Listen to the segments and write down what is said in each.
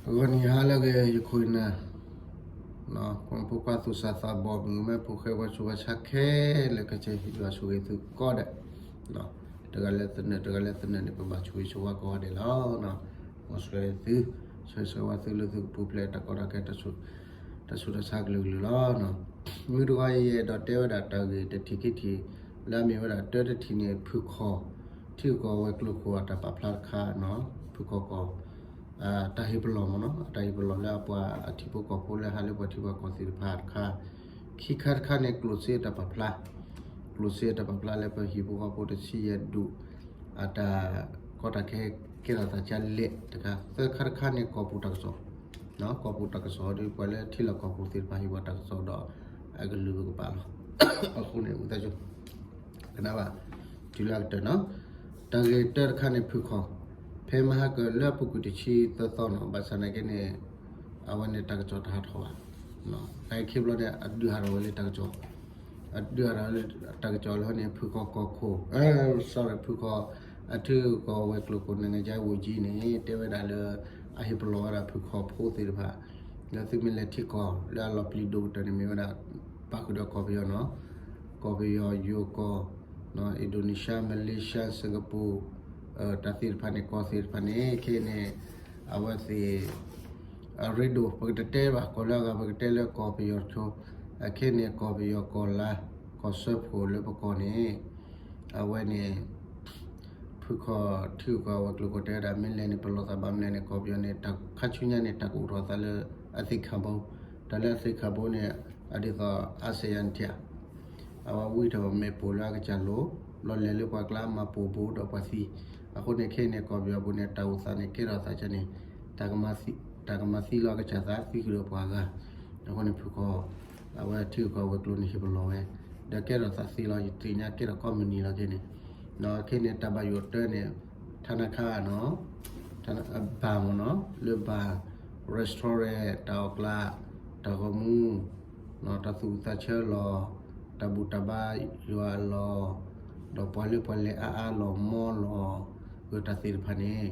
ဂီၤနံၤဟါလၢအဂ့ၤ ယခိၣ်ယနၢ် ဖိခွါသူၣ်စၢ်သးဘီၣ် မုၣ်ကမဲဖိဃဲ ပှၤဆူးပှၤဆါခဲလၢာ် ကစၢ်ယွၤဆိၣ်ဂ့ၤသုကိးဂၤဒဲး, တဂၤလၢသနၢၣ် တဂၤလၢသနၢၣ်န့ၣ် ပဘၣ်ဆိၣ်ဂ့ၤဆိၣ်ဝါကိးဂၤဒဲးလီၤ. မ်ဆှဲသု ဆှဲဆှဲဝါသုလၢသုကပူၤဖျဲးတၢ်ကီတၢ်ခဲ တၢ်ဆူးတၢ်ဆါကလုာ်ကလုာ်လီၤ. မုၢ်တဂီၤအံၤ ယအဲၣ်ဒိးတဲဝဲဒၣ်တၢ်ဂ့ၢ်တထံၣ်ခံထံၣ် လၢအမ့ၢ်ဝဲဒၣ်တၢတထံၣ်န့ၣ် ဖုၣ်ခီၣ် ထံဂုၤကီၢ်ဂၤဝဲၤကျိၤခိၣ်အတၢ်ပာ်ဖျါတခါ, ဖုၣ်ခီၣ်ကီၢ် တၢ်ဟ့ၣ်ပလီၢ်မ့ၢ်နီၤ, တၢ်ဟ့ၣ်ပလီၢ်လၢအပှၤအထံဖိကီၢ်ဖိလၢဟးလၢပှၤထံပှၤကီၢ်သ့ၣ်တဖၣ်တခါ, ခံခါတခါန့ၣ် ကျိၣ်စ့တၢ်ပာ်ဖျါ, ကျိၣ်စ့တၢ်ပာ်ဖျါလၢပဟံၣ်ဖိဃီဖိတဆံယဲၢ်ဒူၣ် အတၢ်ကီတၢ်ခဲကဲထီၣ်သးကလဲာ်တခါ, သၢခါတခါန့ၣ် ကီၢ်ပူၤတၢ်ကစီၣ်, ကီၢ်ပူၤတၢ်ကစီၣ်ဒီး ပှၤလၢထံလီၢ်ကီၢ်ပူၤသ့ၣ်တဖၣ်ဟ့ၣ်ပှၤတၢ်ကစီၣ်ဒီး အကလုၢ်ကပာ်လီၤ. အဃိန့ၣ် ဝံသးစူၤ ကနၣ်ဘၣ် တုၤလၢအကတၢၢ်နီၤ. တၢ်ဂ့ၢ်တၢတခါန့ၣ် ဖုၣ်ခီၣ် ဖဲမဟါကၢၣ်လၢအပူၤကွံာ်တဆံသၢသီနီၤ, ဘၣ်ဆၣ်နာ်က့န့ၣ် အဝဲန့ၣ်တၢ်ကစီၣ်တဟးထီၣ်ဘၣ်. နာ်က့ခံဘျီန့ၣ် အဒုးဟးထီၣ်ဝဲလၢတၢ်ကစီၣ်, အဒုးဟးထီၣ်လၢတၢ်ကစီၣ်လၢန့ၣ် ဖုၣ်ခီၣ်ကီၢ်ခိၣ် sorry ဖုၣ်ခီၣ် အထံဂုၤကီၢ်ဂၤဝဲၤကျိၤခိၣ် နိုင်ငံခြားရေးဝန်ကြီးန့ၣ် တဲဝဲဒၣ်လၢ အဟ့ၣ်ပလီၢ်ဝဲဒၣ်ဖုၣ်ခီၣ်ဖိသ့ၣ်တဖၣ် လၢသုမ့ၢ်လဲၤထံကီၢ်လၢအလီၤပျံၤဒိၣ်ကတၢၢ်န့ၣ် မ့ၢ်ဝဲဒၣ် ပၣ်ဃုာ်ဒီးကီၢ်ပယီၤနီၤ, ကီၢ်ပယီၤ ယိၤကီၢ် Indonesia, Malaysia, Singapore တၢ်သ့ၣ်တဖၣ်န့ၣ် ကီၢ်သ့ၣ်တဖၣ်န့ၣ် ခဲအံၤန့ၣ် အဝဲသ့ၣ် အရ့ဒိၣ် ပကတတဲဘၣ် ကီၢ်လၢအဂၤ ပကတဲလၢကီၢ်ပယီၤတခီ, အခဲအံၤန့ၣ် ကီၢ်ပယီၤ ကီၢ်လါ ကီၢ်စၢဖှိၣ်လၢပကီၢ်န့ၣ် အဝဲန့ၣ် ဖုၣ်ခီၣ်ထံဂုၤကီၢ်ဂၤဝဲၤကျိၤခိၣ်တဲဝဲဒၣ် မ့ၢ်လဲၤန့ၣ် ပလီၢ်သးဘၣ်မနုၤလဲၣ်န့ၣ် ကီၢ်ပယီၤန့ၣ် တၢ်ခါဆူညါန့ၣ် တၢ်ကအိၣ်ထီၣ်သးလၢအသ့ၣ်ခၣ်ဘိ, တၢ်လၢအသ့ၣ်ခၣ်ဘိန့ၣ် အဒ်သိး ASEAN ထံၣ်ဧါ အဝဲဝံထီၣ်မ့ၣ်ပိၢ်လၢအကစၢ်လိၤ, ဘျီလဲၤလၢပှၤကျါမၤပိၢ်ဘိဒီးပှၤသံ, အဃိန့ၣ်ခဲအံၤန့ၣ် ကီၢ်ပယီၤပူၤန့ၣ် တၢ်အိၣ်သးန့ၣ် ကဲထီၣ်သးကန့ၣ် တၢ်ကမၤသံလီၤအကစၢ်သး သံဃုာ်ဒီးပှၤဂၤ, အဃိန့ၣ် ဖုၣ်ခီၣ် အဝဲထံဂုၤကီၢ်ဂၤဝဲၤကျိၤန့ၣ် ဟ့ၣ်ပလီၢ်ဝဲ, ဒီးကဲထီၣ်သးသ့လီၤ ယသ့ၣ်ညါကဲထီၣ်ကိးမုၢ်နံၤလီၤက့န့ၣ်, ဒီးခဲအံၤန့ၣ် တၢ်ဘၣ်ယိၣ်တၢန့ၣ် ထါနါခါနီၤ ဘၣ်မ့ၢ်နီၤ လၢဘၣ် restaurant တၢ်အီၣ်ကျး တၢ်ဂီၤမူ တၢ်သူၣ်အုးသးဆၢလီၤ တၢ်ဘူၣ်တၢ်ဘါယွၤအလီၢ် ဒီးပှၤလၢပှၤလဲၤအါအါလီၤမီလီၤ ဂ့ၤတၢ်သ့ၣ်တဖၣ်န့ၣ်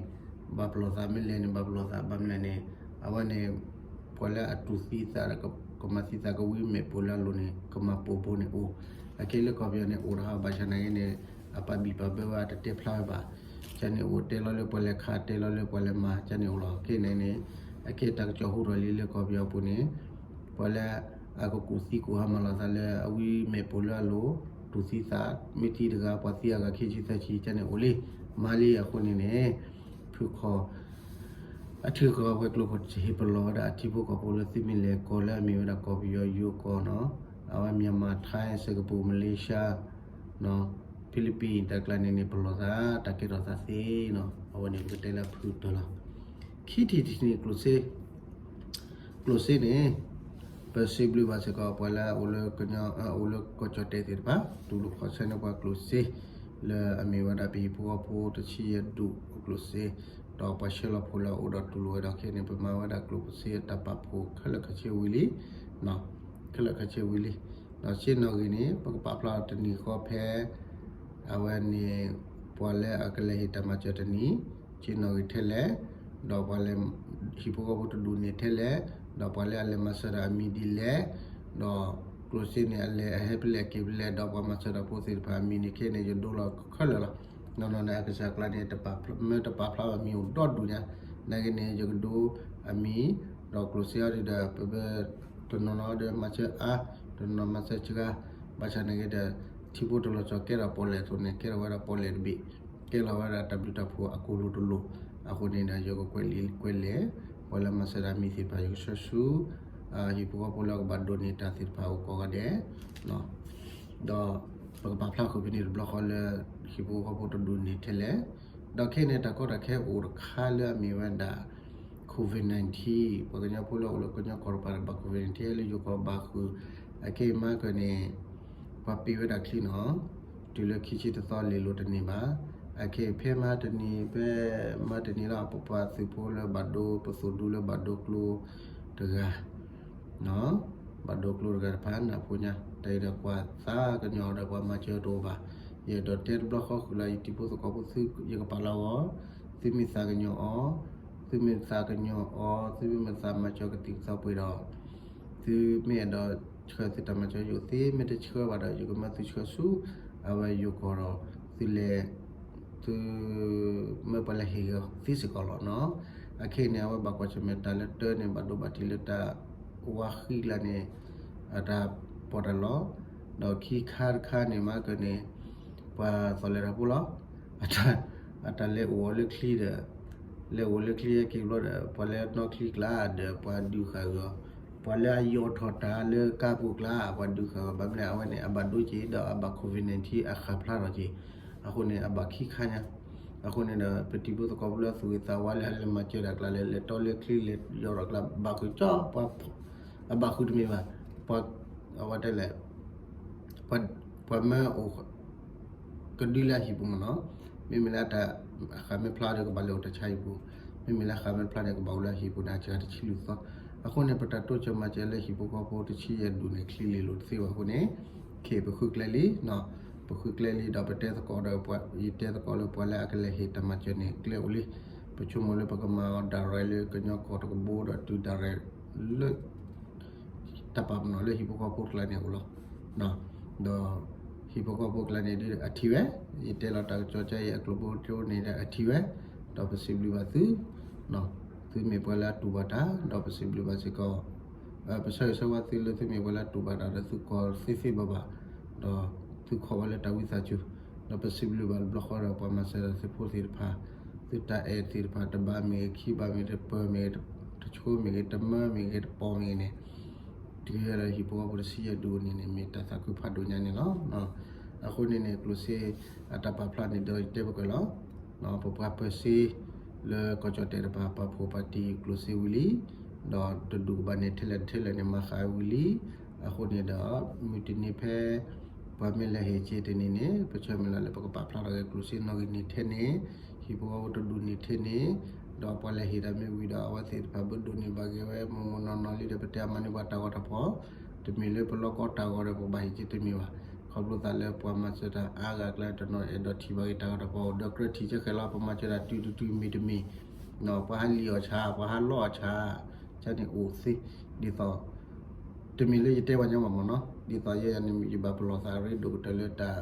ဘၣ်ပလီၢ်သးမ့ၢ်လဲၣ်န့ၣ် ဘၣ်ပလီၢ်သး ဘၣ်မနုၤလဲၣ်န့ၣ် အဝဲန့ၣ် ပှၤလၢအတူၢ်သံသးဒီး ကမၤသံသးကဝံမ့ၣ်ပိၢ်လၢအလိၤန့ၣ် ကမၤပိၢ်ဘိန့ၣ်အိၣ်, အခဲလၢကီၢ်ပယီၤန့ၣ်အိၣ်တဟါ ဘၣ်ဆၣ်နာ်က့န့ၣ် အပာ်ဘံၣ်ပာ်ဘၢဝဲအတတဲဖျါဝဲဘၣ်, ကန့ၣ်အိၣ်တဲလီၤလၢပှၤလဲၤခး တဲလီၤလၢပှၤလဲၤမၤ ကန့ၣ်အိၣ်လီၤ. ခဲအံၤန့ၣ်န့ၣ် အခဲတၢ်ကစီၣ်ဟူထီၣ်လံလၢကီၢ်ပယီၤပူၤန့ၣ် ပှၤလၢအကကူၣ်သံကူၣ်ဟါမၢ်လီၤသးလၢအဝံမ့ၣ်ပိၢ်လၢအလိၤ တူၢ်သံသး မ့ၢ်ထံတဂၤ ပှၤသံအဂၤခံဆံသၢဆံ ကန့ၣ်အိၣ်လံ မၤလံအဃိန့ၣ်န့ၣ် ဖုၣ်ခီၣ် အထံဂုၤကီၢ်ဂၤဝဲၤကျိၤခိၣ် ဟ့ၣ်ပလီၢ်ဝဲဒၣ်အထံဖိကီၢ်ဖိလၢသုမ့ၢ်လဲၤကီၢ်လၢအမ့ၢ်ဝဲဒၣ်ကီၢ်ပယီၤယိၤကီၢ်နီၤ, အဝဲ Myanmar, Thai, Singapore, Malaysia, Philippines တၢ်ကျါန့ၣ်န့ၣ် ပလီၢ်သး တၢ်ကဲထီၣ်သးသ့နီၤ, အဝဲန့ၣ်ပကတဲလၢဖုၣ်တၢၢ်လီၤ. ခံထံၣ်တထံၣ်န့ၣ် ကျိၣ်စ့ ကျိၣ်စ့န့ၣ် ပစံးဘျုးဘၣ်စ့ၢ်ကီး ပှၤလၢအအိၣ်လၢကညီ အိၣ်လၢကီၢ်ကၠီၣ်တဲာ်သ့ၣ်တဖၣ် တူၢ်လိာ်ခီၣ်ဆၢန့ၢ်ပှၤကျိၣ်စ့ လၢအမ့ၢ်ဝဲဒၣ်ပဟံၣ်ဖိဃီဖိတဆံယဲၢ်ဒူၣ်အကျိၣ်စ့, ဒီးပှၤဆှၢလီၤဖိလၢအအိၣ်ဒီးတူၢ်လိာ်ဝဲဒီးခဲအံၤန့ၣ် ပမၤဝဲဒၣ်ကျိၣ်စ့တၢ်ပာ်ဖှိၣ်ခဲလၢာ်ခဲဆ့ဝံၤလံ, ခဲလၢာ်ခဲဆ့ဝံၤလံ, ဒီးစ့နီၣ်ဂံၢ်န့ၣ် ပကပာ်ဖျါတနံၤဃီဖဲ အဝဲန့ၣ် ပှၤလၢအကလဲၤဟ့ၣ်တၢ်မၤစၢၤတနံၤ စ့နီၣ်ဂံၢ်ထဲလဲၣ်, ဒီးပှၤလၢ ဟံၣ်ဖိဃီဖိတဒူၣ်န့ၣ်ထဲလဲၣ်, ဒီးပှၤလၢအလဲၤမၤစၢၤဒီးအမံၤဒ်လဲၣ်, ဒီးကျိၣ်စ့န့ၣ် အလဲၤအဟဲဖဲလဲၣ်က့ၤဖဲလဲၣ်, ဒီးပှၤမၤစၢၤတၢ်ဖိသ့ၣ်တဖၣ်အမံၤန့ၣ် ခဲအံၤန့ၣ် ယဒိလီၤခဲလၢာ်လီၤ. နီၢ်နီၢ်န့ၣ် အကစၢ်ကျါန့ၣ် မ့ၢ်တပာ်ဖျါဘၣ်မံၤအိၣ်ဒီဒူၣ်ညါ, နာ်က့န့ၣ် ယကဒိအမံၤ, ဒီးကျိၣ်စ့အီၤဒီး ပ တနီၤနီၤဒီးမၤစၢၤအါ, တနီၤနီၤမၤစၢၤစှၤ, ဘၣ်ဆၣ်နာ်က့ဒီး ထံဖိတလီၤစီၤကဲထီၣ်ပီၣ်လဲၣ်အသိးန့ၣ် ကဲထီၣ်ဝဲဒၣ်ပီၣ်လဲၣ်တဘ့ၣ်, ကဲထီၣ်ဝဲဒၣ်တၢ်ဘျုးတၢ်ဖှိၣ်အကိၢ်လိာ်တလိာ်, အဃိန့ၣ်ဒီး ယကကွဲးလံာ်ကွဲးလဲၢ်, ပှၤလၢမၤစၢၤတၢ်မံၤသ့ၣ်တဖၣ် ယကဆှၢဆူ ဟံၣ်ဖိဃီဖိလၢအကဘၣ်ဒိးန့ၢ်တၢ်သ့ၣ်တဖၣ် အိၣ်ကိးဂၤဒဲး ဒီးပကပာ်ဖျါဃုာ်ဖဲန့ၣ်တဘျီဃီလၢ ဟံၣ်ဖိဃီဖိတဒူၣ်န့ၣ်ထဲလဲၣ်, ဒီးခဲအံၤန့ၣ် တၢ်ကီတၢ်ခဲအိၣ်တခါလၢအမ့ၢ်ဝဲဒၣ် COVID nineteen ပှၤကညီဖိလၢအိၣ်လၢကညီကီၢ်တပၤတဘၣ် COVID nineteen လၢယိၤကီၢ်ဘၣ်ဃုာ်, အခဲအံၤမၤကၢၢ်န့ၣ် ပှၤပ့ၤဝဲဒၣ်ချံနီၤ, တုၤလၢခံဆံတသီလ့ၤလိာ်တန့ၢ်ဘၣ်, အခဲအံၤဖဲမဟါတနံၤ ဖဲမဟါတနံၤလီၤ ပပှၤသုးဖိလၢဘၣ်ဒိ ပသိၣ်ဒူလၢဘၣ်ဒိကျိတဂၤ ဘၣ်ဒိကျိတဂၤတဖၣ်နၢ်ဖိညါ တၢ်အံၤဒီးကွၢ်သးကညီၤဒီးပှၤမၤစၢၤတအိၣ်ဘၣ်, ယအဲၣ်ဒိးတဲတဘျီဃီဃုာ်လၢယတံၤဖိသကိးဖိသု ယကပာ်လီၤဂီၤ, သုမ့ၢ်သးကညီၤအီၤ, ပ သုမ့ၢ်သးကညီၤအီၤ သုမ့ၢ်မၤသးမၤစၢၤကသံၣ်ကသီပှ့ၤဒီး သုမ့ၢ်အဲၣ်ဒိးဆှၢသုတၢ်မၤစၢၤယိာ်သ့ မ့ၢ်တဆှၢဘၣ်ဒီး ယကမၢသုဆှၢဆူ အဝဲယိၤကီၢ်ဒီး သုလဲၤ သု မ့ၢ်ပှၤလဲၤဟ့ၣ်ဂ့ၤသ့စ့ၢ်ကီးလီၤနီၤ. အခဲအံၤန့ၣ် အဝဲဘၣ်ကွၢ်ဆၢၣ်မဲာ်တၢ်လၢတၢ်န့ၣ် ဘၣ်ဒိဘၣ်ထံးလၢတၢ်ဝါဃံကျါန့ၣ် အတၢ်ပီးတၢ်လီ ဒီးခံခါတခါန့ၣ် မၤကန့ၣ် ပှၤသီၣ်လဲၤထီၣ်ဖိလီၤ. အတၢ်လဲၤအိၣ်အီၤလၢချံဒီး လဲၤအိၣ်လၢချံဟဲက့ၤဘျီဒီး ပှၤလၢအနီၣ်ချံကျါဒီး ပှၤဒုးဃာ်ဂီၤ, ပှၤလၢအယီၤထီၣ်တၢ်လၢကါပူၤကျါ ပှၤဒုးဃာ်ဂီၤ, ဘၣ်မနုၤအဝဲန့ၣ် အဘၣ်ဒိက့ၤဒီးအဘၣ် COVID nineteen အဃၣ်ဖျါထီၣ်က့ၤ, အဃိန့ၣ် အဘၣ်ခံခါညါ, အဃိန့ၣ်ဒီး ပတံၤဖိသကိးဖိလၢအသူၣ်ဂ့ၤသးဝါလၢအလဲၤမၤစၢၤတၢ်ကျါလၢ လဲၤတီလၢချံလဲၤယီၤထီၣ်ကျါ ဘၣ်ဃုာ်ကၠီ ပှၤ အဘၣ်ဃုာ်တမ့ၢ်ဘၣ်, ပှၤ အဝဲတဲလဲၣ် ပှၤမၢအိၣ် ကဒုလၢအဟံၣ်ပူၤမ့ၢ်နီၤ, မ့မ့ၢ်လၢအတၢ် အဃၣ်မ့ၢ်ဖျါဒီးကဘၣ်လဲၤအိၣ်တၢ်ဆါဟံၣ်ပူၤ, မ့မ့ၢ်လၢအဃၣ်မ့ၢ်ဖျါန့ၣ် ကဘၣ်အိၣ်လၢအဟံၣ်ပူၤန့ၣ် အစှၤတဆံလွံၢ်သီ, အဃိန့ၣ် ပတၢ်တိစၢၤမၤစၢၤလၢဟံၣ်ဖိဃီဖိတဆံယဲၢ်ဒူၣ်န့ၣ် ချံလ့လိာ်တသ့ဘၣ်အဃိန့ၣ်, ခဲအံၤပဃုကျဲလံ, ပဃုကျဲလံဒီးပတဲသကိးဒီး ယတဲသကိးလၢပှၤလၢအကလဲၤဟ့ၣ်တၢ်မၤစၢၤန့ၣ် ကျဲအိၣ်လံ, ပဆိကမိၣ်လၢပကမၤအီၤ direct လၢကညီကီၢ်တကဘိဒီးတုၤ direct လၢ တၢ်ပာ်ပနီၣ်လၢဟံၣ်ဖိဃီဖိကျါန့ၣ်အိၣ်လီၤ. ဒီးဟံၣ်ဖိဃီဖိကျါန့ၣ်ဒ်အထံၣ်ဝဲ, ယတဲလီၤတၢ်ကစီၣ်ကါအံၤအကျိၤဖိတအိၣ်န့ၣ်ဒီးအထံၣ်ဝဲ, ဒီးပစံးဘျုးဘၣ်သု, သုမ့ၢ်ပှၤလၢအတူၢ်ဘၣ်တၢ် ဒီးပစံးဘျုးဘၣ်စ့ၢ်ကီး, ပဆၢဂ့ၤဆၢဝါသုလၢသုမ့ၢ်ပှၤလၢအတူၢ်ဘၣ်တၢ်ဒီးသုကီၢ်သ့သ့ဘၣ်ဘၣ်, ဒီးသုခီၣ်ဝဲလၢတၢ်ဝံသးစူၤ, ဒီးပစံးဘျုးဘၣ်တဘျီဃီဒီးပှၤမၤစၢၤတၢ်သုးဖိသ့ၣ်တဖၣ်, သုတၢ်အဲၣ်သ့ၣ်တဖၣ် တဘးမ့ၢ်ဂ့ၤ ခံဘးမ့ၢ်ဂ့ၤ တပၢၤမ့ၢ်ဂ့ၤ တဆိမ့ၢ်ဂ့ၤ တမၢမ့ၢ်ဂ့ၤ တပီၤမ့ၢ်ဂ့ၤန့ၣ် တုၤယဲဒီးဟံၣ်ဖိဃီဖိတဆံယဲၢ်ဒူၣ်န့ၣ်န့ၣ် မ့ၢ်တၢ်သးခုဖးဒိၣ်ညါန့ၣ်လီၤ. အဃိန့ၣ်န့ၣ် ကျိၣ်စ့အတၢ်ပာ်ဖျါန့ၣ်ဒီးယတဲပကၢၢ်လီၤ. ပပှၤပၢၤစ့ လၢကီၢ်ကၠီၣ်တဲာ်တဖၣ် ပာ်ဖှိၣ်ပာ်တံၢ်ကျိၣ်စ့ဝံၤလံ, ဒီးတဒူၣ်ကဘၣ်န့ၣ် ထဲလဲၣ်ထဲလဲၣ်န့ၣ် မၤဃာ်ဝံၤလံ. အဃိန့ၣ်ဒီး မုၢ်တနံၤဖဲ ပှၤမ့ၢ်လဲၤဟ့ၣ်စ့တနံၤန့ၣ် ပဆၢမုၢ်လၢ်လၢပကပာ်ဖျါထီၣ်က့ၤကျိၣ်စ့နီၣ်ဂံၢ်န့ၢ်ထဲန့ၣ်, ဟံၣ်ဖိဃီဖိတဒူၣ်န့ၢ်ထဲန့ၣ်, ဒီးပှၤလဲၤဟ့ၣ်တၢ်မ့ၢ်ဝံၤဒီး အဝဲသ့ၣ်တဖၣ်ဘၣ်ဒိးန့ၢ်ဘၣ်က့ၤဝဲ မိၢ်မိၢ်နီၢ်နီၢ်လံဒီး ပတဲအမၤန့ၢ်ပှၤတၢ်ဂီၤတၢ်ဖီၣ်, တမ့ၢ်လၢပလီၢ်ကီတၢ်ဂီၤဒီးပဘၣ်ဟ့ၣ်စ့တမ့ၢ်ဘၣ်. ခီဖျိသးလၢပှၤမၤစၢၤတၢ်အါဂၤကျါတနီၤအဲၣ်ဒိးထံၣ်ဘၣ်က့ၤတၢ်ဂီၤတၢ်ဖီၣ် ဒီးကြၢးထံၣ်ကဲဃဲလီၤ ပမၤစၢၤတၢ်တုၤတတုၤမ့ၢ်တမ့ၢ်, ပှၤဟးလံၣ်အီၣ်ဆါ ပှၤဟးလီအီၣ်ဆါ, ကန့ၣ်အိၣ်သ့, ဒ်သိး တမ့ၢ်လၢယတဲပှၤညီဘၣ်မ့ၢ်နီၤ, ဒ်သိးယဲယၤန့ၣ် ယဘၣ်ပလီၢ်သးရ့ဒိၣ်ကတၢၢ်လၢတၢ်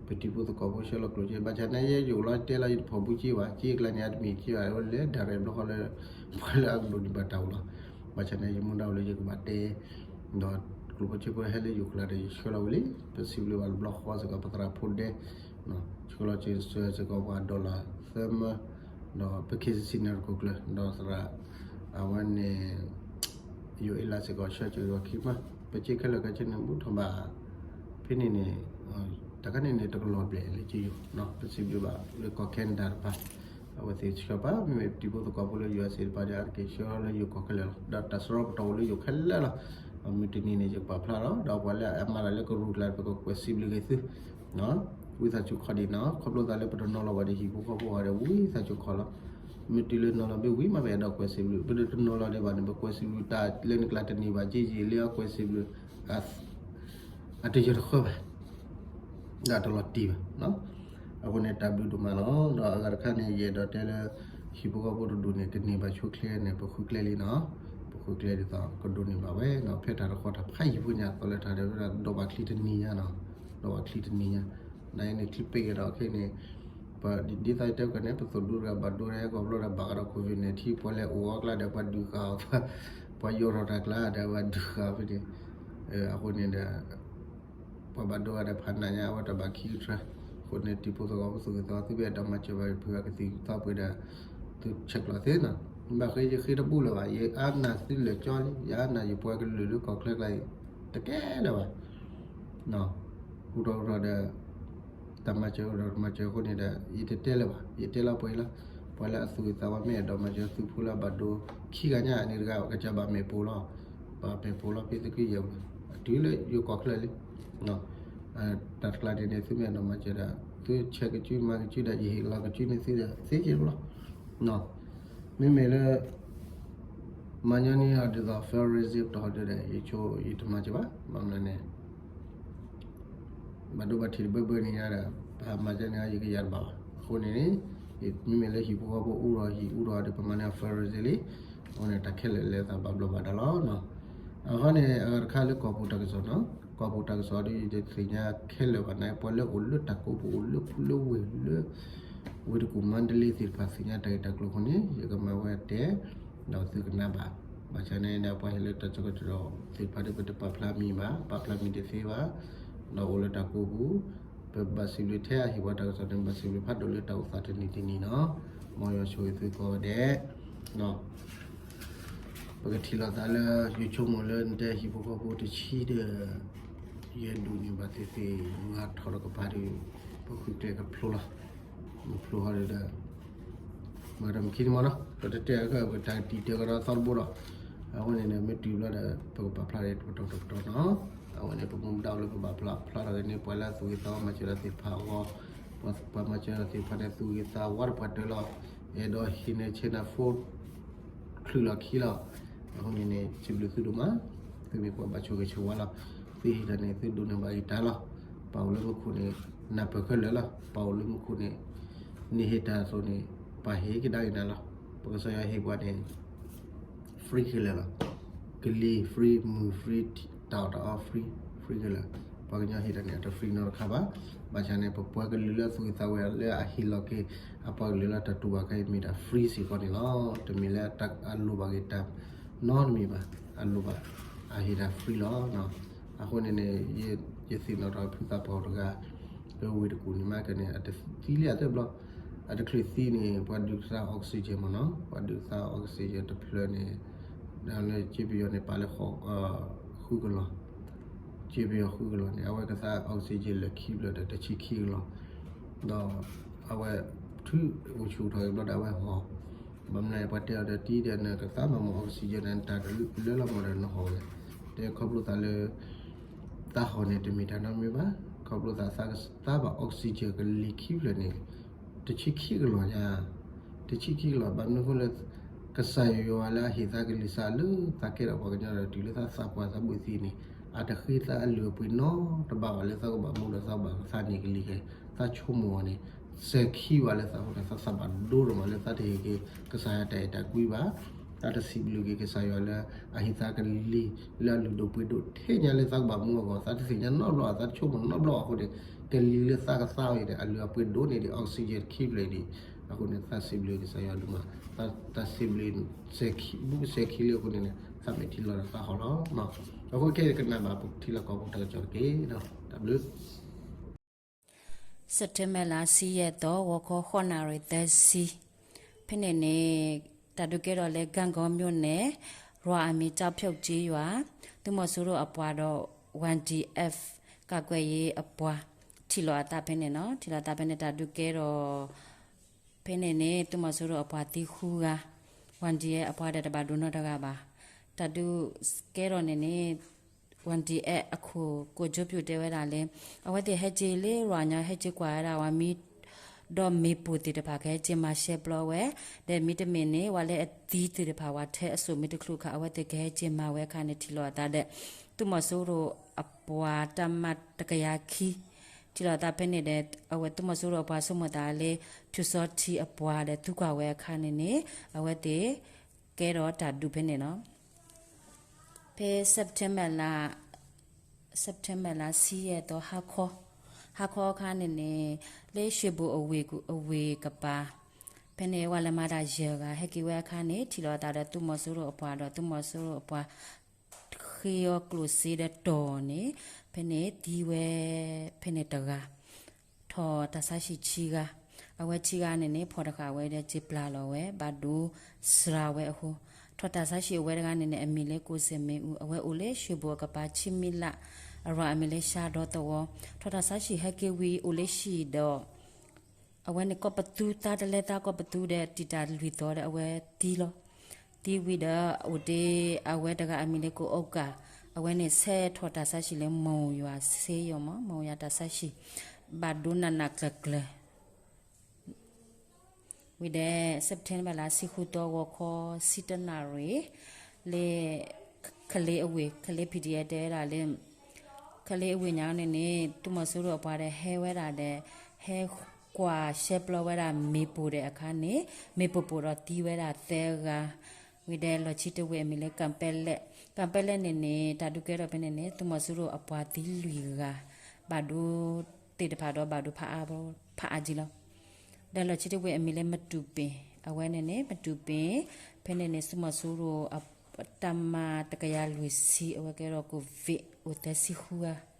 ပတံၤဖိသကိးဖိဆှၢလီၤကျိၣ်စ့, ဘၣ်ဆၣ်န့ၣ်ယဲယအိၣ်လီၤတဲလီၤယတဖီၣ်ဘူးက့ဘၣ်, က့ကျါန့ၣ် အတမ့ၢ်က့ဘၣ် အိၣ်လၢ direct ဘျီဃီလၢ ပှၤလၢအကဒိးန့ၢ်ဘၣ်တၢ်အိၣ်လီၤ. ဘၣ်ဆၣ်န့ၣ် ယမူဒါအိၣ်လၢယကဘၣ်တဲ ဒီးကျိၣ်ဖိစ့ဖိဟဲလၢယိၤကျါဒီး ယဆှၢလီၤဝံၤလံ, ပစံးဘျုးဘၣ်တဘျီဃီစ့ၢ်ကီး ပသရၣ်ဖိဒဲ ဆှၢလီၤစ့ၢ်ကီးပှၤ dollar သၢမၢ, ဒီးပ K C C န့ၣ်တကိးကျၢၢ် ဒီးသရၣ် အဝဲန့ၣ် ယိၤအ့လးစ့ၢ်ကီး ဆှၢစ့ၢ်ကီးခံမၢ, ပစ့ခဲလၢာ်ခဲဆ့န့ၣ် ဘူးထီၣ်ဘၣ် ဖဲန့ၣ်န့ၣ် တခါန့ၣ်န့ၣ် တကလီၤဘျဲၣ်လၢကယိၤ, ပစံးဘျုးဘၣ်လၢကီၢ် Canada တဖၣ် အဝဲသ့ၣ်ဆှၢပှၤ မ့မ့ၢ်တံၤဖိသကိးဖိလၢ U S A တဖၣ်ဒီး အါတက့ၢ်ဆှၢလီၤလၢယိၤကီၢ်ခဲလၢာ်လီၤ. ဒီးတၢ်စရီပတီၢ်အိၣ်လၢယိၤခဲလၢာ်လီၤ. မုၢ်တနံၤန့ၣ် ယကပာ်ဖျါလီၤ. ဒီးပှၤလၢအမၤတၢ်လၢကရူၢ်ကျါ ပကကွဲးစံးဘျုးက့ၤသု ဝံသးစူၤခီဒံးနီၤ, ခီဖျိသးလၢပတနီၤလီၤဘၣ်ဒီးဟံၣ်ဖိဃီဖိအဂီၢ်ဒီး ဝံသးစူၤခီလီၤ. မ့ၢ်တုၤလၢနီၤလီၤဘ့ၣ်ဝံၤမး ပအဲၣ်ဒိးကွဲးစံးဘျုး, ပတနီၤလီၤဒံးဘၣ်န့ၣ် ပကွဲးစံးဘျုးတၢ်လၢနကျါတန့ၢ်ဘၣ် က့ယံာ်လၢအကွဲးစံးဘျုး အတယၢၤတဃၢဘၣ်, ဒီးတလီၤတံၢ်ဘၣ်. အဃိန့ၣ် တၢ်ဘျုးဒိၣ်မးလီၤ. ဒီးအဂၤတခါန့ၣ် ယအဲၣ်ဒိးတဲလၢ ဟံၣ်ဖိဃီဖိတဒူၣ်န့ၣ် ကန့ၢ်ဘၣ်ဆိချ့န့ၣ် ပဃုကျဲလံနီၤ, ပဃုကျဲဒ်သိးကဒိးန့ၢ်ဘၣ်ဝဲနီၤ, ဖဲတၢ်တဃီတၢ်ဖးယံၤဖိညါ သီလၢတၢ်ဒီး ဒီးဘၣ်ချံတနံၤညါနီၤ, ဒီးဘၣ်ချံတနံၤညါ, နာ်အံၤန့ၣ် ချံပ့ၢ်က့ၤဒီးခဲအံၤန့ၣ် ပ ဒ်သိးယတဲကန့ၣ် ပသိၣ်ဒူတဂၤဘၣ်ဒိတဟဲကီးဘျီဒီး ဘၣ်ဃးဒီး COVID nineteen ပှၤလဲၤအိၣ်အီၤကျါဒီး ပှၤဒုးဃာ်အီၤ, ပှၤယီၤထီၣ်တၢ်ကျါဒီး ပှၤဒုးဃာ်အီၤဖဲန့ၣ်, အဃိန့ၣ်ဒီး ပှၤဘၣ်ဒိဂၤဒီးဖးနးညါ အဝဲတၢ်ဘၣ်ခံကထြၢ, အဃိန့ၣ် တံၤဖိသကိးဖိသူၣ်ဂ့ၤသးဝါ သုမ့ၢ်အဲၣ်ဒိးမၤစၢၤဘၣ်ယဖုဂၤကသံၣ်ကသီပှ့ၤဒီး သုဆဲးကျိးသ့နီၤ, ဘၣ်ဃးယဃ့တဘူၣ်လၢၤဘၣ်, ယအါနာ်သုလၢာ်ကၠီလံ, ယအါနာ်ယပှၤကလုာ်လၢကီၢ်ချၢကျါအံၤ တကဲလၢၤဘၣ် ဟူထီၣ်ဟူထီၣ်ဒီး တၢ်မၤစၢၤအိၣ်ဒီးတမၤစၢၤအဃိန့ၣ်ဒီး ယတတဲလၢၤဘၣ်, ယတဲလၢပှဲၤလီၤ. ပှၤလၢအသူၣ်ဂ့ၤသးဝါမ့ၢ်အဲၣ်ဒိးမၤစၢၤသုဖိလၢအဘၣ်ဒိခံဂၤညါန့ၣ်တဂၤ ကစၢ်ဘၣ်မဲာ်ပူၤလီၤ, ဘၣ်မဲာ်ပူၤလီၤဖဲသုးက့ယဲၢ်ပူၤ, တုၤလၢယိၤကီၢ်ချၢလံ. တၢ်တကျါန့ၣ်န့ၣ် သုမ့ၢ်အဲၣ်ဒိးမၤစၢၤဒီး သုဆဲးကစုမၤကစုဒီး ယဟ့ၣ်လီၤကစုန့ၢ်သုဒီး သ့က့ၤလီၤ. မ့မ့ၢ်လၢ မၤညီနုၢ်အီၤဒ်သိး fundraising တဟီဒီး ယဆိ ယတမၤစၢၤဘၣ်, ဘၣ်မနုၤန့ၣ် ဘၣ်ဒိဘၣ်ထံးတဘၢဘၢန့ၣ်ညါဒီး ပဟးမၤစၢၤန့ၢ်အီၤ ယကယၤတဘၣ်ဘၣ်. အဃိန့ၣ် မ့မ့ၢ်လၢဟံၣ်ဖိဃီဖိအူဒီးဟံၣ်အူဒီးဒီး ပမၤန့ၢ်အ fundraising လံ. အဃိန့ၣ် တၢ်ခဲလၢာ်လၢသးဘၣ်ဘျီးဘၣ်ဒါလီၤ. အဃိန့ၣ် အဂၤတခါလၢကီၢ်ပူၤတၢ်ကစီၣ်နီၤ, ကီၢ်ပူၤတၢ်ကစီၣ်ဒီး ယတသ့ၣ်ညါခဲလၢာ်ဘၣ်န့ၣ် ပှၤလၢအိၣ်လၢတၢ်ကိးပူၤ အိၣ်လၢခူလၢဝ့ၢ်လၢ ဝ့ၢ်တကူၣ်မါတလ့သ့ၣ်တဖၣ် သ့ၣ်ညါတၢ်ဂ့ၢ်တၢ်ကျိၤအဃိန့ၣ် ယကမၤဝဲတဲ ဒီးသုကနၣ်ဘၣ်. ဘၣ်ဆၣ်န့ၣ်ဒီး ပှၤဟဲလၢတၢ်ကစီၣ်သ့ၣ်တဖၣ်ဒီး ပတပာ်ဖျါမံၤဘၣ်, ပာ်ဖျါမံၤတသ့ဘၣ်. ဒီးအိၣ်လၢတၢ်ကိးပူၤ, ပဘၣ်စံးဘျုးထဲအဟ့ၣ်ပှၤတၢ်ကစီၣ်န့ၣ် ဘၣ်စံးဘျုးဖးဒိၣ်လၢတၢ်အိၣ်သးတနံၤတနံၤနီၤ. မ်ယွၤဆိၣ်ဂ့ၤသုကိးဂၤဒဲး. ပကထံၣ်လိာ်သးလၢ ယဆိကမိၣ်လၢနတဲဟံၣ်ဖိဃီဖိတဆံဒီး ယဲဒိးန့ၢ်ဘၣ်သ့ၣ်သ့ၣ် မၤထီၣ်ဒီးကပၤဒီး ပဃုကျဲကဖျိလီၤ. မ့ၢ်ဖျိဟီဒီး မၤတၢ်မုၢ်ခံတမံၤနီၤ, ဒီးတတဲအကပတၢ်တံာ်တဲာ်ကဒီးသီတဘိဒီး, အဝဲန့ၣ်န့ၣ် မ့ၢ်တုၤဘျီဒီး ပကပာ်ဖျါဒီးတပတီၢ်တပတီၢ်နီၤ. အဝဲန့ၣ် ပမူပဒါအိၣ်လၢပဘၣ်ဖျါဖျါထီၣ်က့ၤန့ၣ် ပှၤလၢအသူၣ်ဂ့ၤသးဝါမၤစၢၤတၢ်သ့ၣ်တဖၣ်အဂီၢ်, ပှၤမၤစၢၤတၢ်သ့ၣ်တဖၣ်န့ၣ် သူၣ်ဂ့ၤသးဝါတပှၢ်တၢၢ်လီၤ. အဲၣ်ဒိးဟ့ၣ်န့ၢ်ဆဲးနၢ်ဖိ ချုးလီၤခံလီၤ. အဃိန့ၣ်န့ၣ် စံးဘျုးသုဒိၣ်မး, သုမ့ၢ်ပှၤဘၣ်ဆိၣ်ဂ့ၤဆိၣ်ဝါလီၤ. သုဟ့ၣ်တၢ်န့ၣ် သုဒိးန့ၢ်ဘၣ်ဂံၢ်တၢ်လီၤ. ပှၤအိၣ်လၢမူခိၣ်န့ၣ် နၢ်ပၢၢ်ခဲလၢာ်လီၤ. ပှၤအိၣ်လၢမူခိၣ်န့ၣ် နဟ့ၣ်တၢ်အသိးန့ၣ် ပှၤဟ့ၣ်ကဒါက့ၤနၤလီၤ. ပကစၢ်ယွၤဟ့ၣ်ပှၤန့ၣ် free ခဲလၢာ်လီၤ. ကလံၤ free, မုၢ် free, တၢ်အီၣ်တၢ်အီ free, free ခဲလၢာ်. ပှၤကညီဟ့ၣ်တၢ်န့ၣ် အတ free နီတခါဘၣ်. ဘၣ်ဆၣ်န့ၣ် ပပှၤကလုာ်လၢအသူၣ်ဂ့ၤသးဝါလၢအဟ့ၣ်လီၤက့ၤ အပှၤကလုာ်လၢတၢ်တူၢ်ဘၣ်ခဲအံၤမ့ၢ်တၢ် free စ့ၢ်ကီးန့ၣ်လီၤ. တမ့ၢ်လၢအလိၣ်ဘၣ်က့ၤတၢ်နီတမံၤဘၣ်. အလိၣ်ဘၣ် အဟ့ၣ်တၢ် free လီၤ. အဃိန့ၣ်န့ၣ် ယသ့ၣ်နီၣ်ထီၣ်ဖုသးပှၢ်တဂၤ လၢဝ့ၢ်တကူၣ်န့ၣ်မးကန့ၣ် အတသံလံအသၢဘျီ, အတချုးသံန့ၣ် ပှၤဒုးသး oxygen မ့ၢ်နီၤ, ပှၤဒုးသး oxygen တဖျၢၣ်န့ၣ် လၢကၠ့ပယီၤန့ၣ် ပာ်လၢ ဃုကလီၤ, ကၠ့ပယီၤဃုကလီၤန့ၣ် အဝဲကသး oxygen လၢာ်ခံဖျၢၣ်ဒီးတဆံခံကလီၤ, ဒီး အဝဲ ထုးအိၣ်ဆူၣ်ထီၣ်အံၤဘျီဒီးအဝဲဟီၣ်, ဘၣ်မနုၤပှၤတဲအီၤဒီးတံၤဒီး နကသးမၤမီၤ oxygen န့ၣ် တၢ်တလၢလီၤမီၤဒီးနဟီၣ်ဝဲ, တဲခီဖျိသးလၢ သးဟီၣ်န့ၣ် တမ့ၢ်တၢ်နီတမံၤဘၣ်, ခီဖျိသးသးဘၣ် oxygen ကလံၤခံဖျၢၣ်န့ၣ် တဆံခံကလီၤညါ, တဆံခံကလီၤ ဘၣ်မနုၤအဃိလၢ ကစၢ်ယွၤလၢအဟ့ၣ်သးကလံၤစးလၢသးကဲထီၣ်ပှၤကညီဒီး တုၤလၢသးသးပှၢ်သးဘၣ်သံန့ၣ် အတဃ့သးအလုၢ်အပှ့ၤနီတဘ့ၣ်ဘၣ်လၢသးကဘၣ်မူဒီးသးကဘၣ်ကသါန့ၢ်ကလံၤခဲ, သးဆိကမိၣ်အီၤန့ၣ် စဲၤခံဘၣ်လၢသးအဃိန့ၣ် သးသးဘၣ်ဒိဒိၣ်မးလၢသးတဟ့ၣ်က့ၤကစၢ်ယွၤတၢ်အဲၣ်တၢ်ကွံဘၣ်, သးတစံးဘျုးက့ၤကစၢ်ယွၤလၢအဟ့ၣ်သးကလံၤလၢအလုၢ်ဒိၣ်ပှ့ၤဒိၣ်ထဲညါလၢသးကဘၣ်မူအဂီၢ်, သးတသ့ၣ်ညါနီတဘျီဘၣ်, သးတဆိကမိၣ်နီတဘျီဘၣ်အဃိန့ၣ် ကလံၤလၢသးကသါအီၤအံၤန့ၣ် အလုၢ်အပှ့ၤဒိၣ်န့ၢ်ဒံး oxygen ခံဖျၢၣ်အံၤဒံး, အဃိန့ၣ် သးစံးဘျုးကစၢ်ယွၤဒိၣ်မး, သးစံးဘျုး စဲၤခံဘၣ်စဲၤခံလံအဃိန့ၣ်န့ၣ် သးမ့ၢ်ထံၣ်လီၤဒီးသးဟီၣ်လီၤ. အဃိခဲအံၤကနၣ်ဘၣ်ပထံလီၢ်ကီၢ်ပူၤတၢ်ကစီၣ်တက့ၢ်, တၢ်ဘျုး စဲးပထ့ဘၢၣ်လါဆံယဲၢ်သီ ဂီၤခီဃိးနၣ်ရံၣ်သၢဆံ, ဖဲန့ၣ်န့ၣ် တၢ်ဒုးကဲထီၣ်လၢ ဂန့်ဂေါမြို့နယ် ရွာအမည် ကျောက်ပြုတ်ကျေးရွာ သုးမီၤစိရိၤအပှၤဒီး ဝမ်ဒံၣ်အဲၣ် ကးကွဲးယ့အပှၤ ထံၣ်လိာ်အသးဖဲန့ၣ်နီၤ, ထံၣ်လိာ်အသးဖဲန့ၣ် တၢ်ဒုးကဲထီၣ် ဖဲန့ၣ်န့ၣ် သုးမီၤစိရိၤအပှၤသံဃုဂၤ, ဝမ်ဒံၣ်အဲၣ်အပှၤဒီးတဘၣ်ဒိနီတဂၤဘၣ်. တၢ်ဒုးကဲထီၣ်န့ၣ်န့ၣ် ဝမ်ဒံၣ်အဲၣ်အခိၣ် ကိုကျော်ပြုတ် တဲဝဲဒၣ်လၢ အဝဲသ့ၣ်ဟဲက့ၤလၢရွာညီ ဟဲက့ၤကွၢ်ဝဲဒၣ်ဝဲမံ ဒီးမ့ၣ်ပိၢ်သ့ၣ်တဖၣ်ကဟဲက့ၤမၤရှဲပျီဝဲ, ဒီးမ့တမ့ၢ်န့ၣ် ဝဲလၢအသံသ့ၣ်တဖၣ် ဝဲထဲအစိၣ်မ့ၢ်တချုးခါ အဝဲသ့ၣ်ကဟဲက့ၤမၤဝဲအခါန့ၣ် ထံၣ်လိာ်အသးဒီး သုးမီၤစိရိၤအပှၤ တပ်မ တကယၤခံ ထံၣ်လိာ်အသးဖဲန့ၣ်ဒီး အဝဲသုးမီၤစိရိၤအပှၤဆိကမိၣ်သးလၢ ဖၠူစီထံအပှၤဒီး သံကွၢ်ဝဲအခါန့ၣ်န့ၣ် အဝဲသ့ၣ်ကဲထီၣ်တၢ်ဒုးဖဲန့ၣ်လီၤ. ဖဲ September လါ September လါဆံယဲၢ်သီ ဟါခီ, ဟါခီအခါန့ၣ်န့ၣ် လၢရွှေဘိုအဝ့ၢ်ကပၤ ဖဲန့ၣ် ဝဲလဲၤမၤတၢ်ယဲၢ်ဂၤ ဟဲက့ၤဝဲအခါန့ၣ် ထံၣ်လိာ်အသးဒီးသုးမီၤစိရိၤအပှၤဒီး သုးမီၤစိရိၤအပှၤ ဃ့အီၤကျိၣ်စ့ဒီးတီၢ်န့ၣ် ဖဲန့ၣ်သံဝဲ ဖဲန့ၣ်တဂၤ ထီၣ်တၢ်ဆါဟံၣ်ဆံဂၤ, အဝဲဆံဂၤန့ၣ်န့ၣ် ဖီၣ်တဃာ်ဝဲဒီး စံးပျၢ်လီၤဝဲ ဘၣ်ဒိစှၤဝဲအဃိ, ထီၣ်တၢ်ဆါဟံၣ်အဝဲတဂၤန့ၣ်န့ၣ် အမံၤလၢ ကိစဲမ့ၣ်အူ, အဝဲအိၣ်လၢရွှေဘိုအကပၤ ဆံမံလး, အရၤအမံၤလၢ ရှါဒီသဝီ, ထီၣ်တၢ်ဆါဟံၣ်ဟဲက့ၤဝံၤ အိၣ်လၢဟံၣ်ဒီး အဝဲန့ၣ် ကီၢ်ပသူ သါတလဲသါကီၢ်ပသူဒီး တံာ်တာ်လွံၢ်သီဒီး အဝဲသံလီၤ. သံဝံၤဒီး အိၣ်တ့ၢ်အဝဲတဂၤအမံၤလၢ ကိးအီကၣ်, အဝဲန့ၣ် ဆဲးထီၣ်တၢ်ဆါဟံၣ်လၢ မုံယွၤစ့ယီၤမး, မုံယွၤတၢ်ဆါဟံၣ် ဘၣ်ဒိနးနးကျၢၤကျၢၤ ဝံၤဒီး September လါဆံဃုသီ ဂီၤခီ ဆံတနၣ်ရံၣ် လၢ ကလ့အဝ့ၢ်, ကလ့ ပီၣ်ဒံၣ်အဲၣ် တဲဝဲဒၣ်လၢ ကလ့အဝ့ၢ်ညါန့ၣ်န့ၣ် သုးမီၤစိရိၤအပှၤဒီးဟဲဝဲဒၣ်ဒီး ဟဲ ကွၢ်ရှဲပျီဝဲဒၣ်မ့ၣ်ပိၢ်ဒဲးအခါန့ၣ် မ့ၣ်ပိၢ်ပိၢ်ဒီးသံဝဲဒၣ်သၢဂၤ, ဝံၤဒီးလီၢ်ခံတဝ့ၢ်အမံၤလၢ ကၣ်ပဲလဲၣ်, ကၣ်ပဲလဲၣ်န့ၣ်န့ၣ် တၢ်ဒုးကဲထီၣ်ဖဲန့ၣ်န့ၣ် သုးမီၤစိရိၤအပှၤသံလွံၢ်ဂၤ, ဘၣ်ဒိသ့ၣ်တဖၣ်ဒီးဘၣ်ဒိဖးအါ, ဖးအါကံလီၤ. ဒီးလီၢ်ခံတဝ့ၢ်အမံၤလၢ မတူပ့ၤ, အဝဲန့ၣ်န့ၣ် မတူပ့ၤ, ဖဲန့ၣ်န့ၣ် သုးမီၤစိရိၤအတၢ်မၤတကယၤလွံၢ်ဆံ အဝဲကဲထီၣ် ကိုဗစ် အိၣ်သၢဆံဃုဂၤ